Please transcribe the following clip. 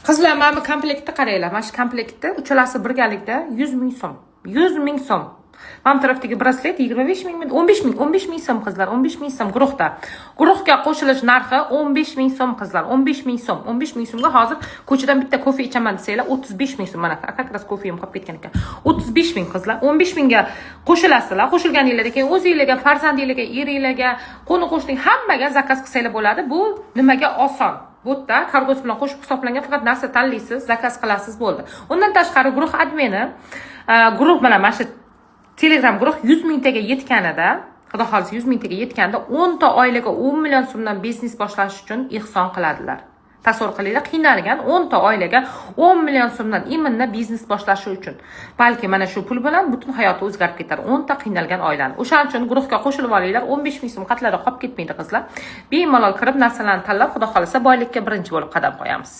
Qizlar, mana bu komplektni qaranglar. Mana shu komplektni uchalasi birgalikda 100 ming so'm. 100 ming so'm. Mana bu tarafdagi braslet 25 ming, 15 ming, 15 ming so'm, qizlar, 15 ming so'm guruhda. Guruhga qo'shilish narxi 15 ming so'm, qizlar, 15 ming so'm. 15 ming so'mga hozir ko'chadan bitta kofe ichaman desanglar, 35 ming so'm. Mana, как раз kofeyim qolib ketgan ekan. 35 ming, qizlar. 15 mingga qo'shilasizlar. Qo'shilganinglardan keyin o'zinglarga, farzandinglarga, eringlarga, qo'ni qo'shning hammaga zakaz qilsanglar bo'ladi. Bu nimaga oson? Bu yerda kargosi bilan qo'shib hisoblangan, faqat narsa tanlaysiz, zakaz qilasiz, bo'ldi. Undan tashqari guruh admini guruh bilan mana shu Telegram guruh 100 mingtaga yetganida, Xudo xohlasa, 100 mingtaga yetganda 10 ta oilaga 10 million so'mdan biznes boshlash uchun ehson qiladilar. Tasavvur qilinglar, qiynalgan 10 ta oilaga 10 million so'mdan именно biznes boshlashi uchun. Balki mana shu pul bilan butun hayoti o'zgarib ketar 10 ta qiynalgan oilani. O'shaning uchun guruhga qo'shilib olinglar, 15 ming so'm qatlarda qolib ketmaydi, qizlar. Bemalol kirib, narsalarni tanlab, Xudo xohlasa, boylikka birinchi bo'lib qadam qo'yamiz.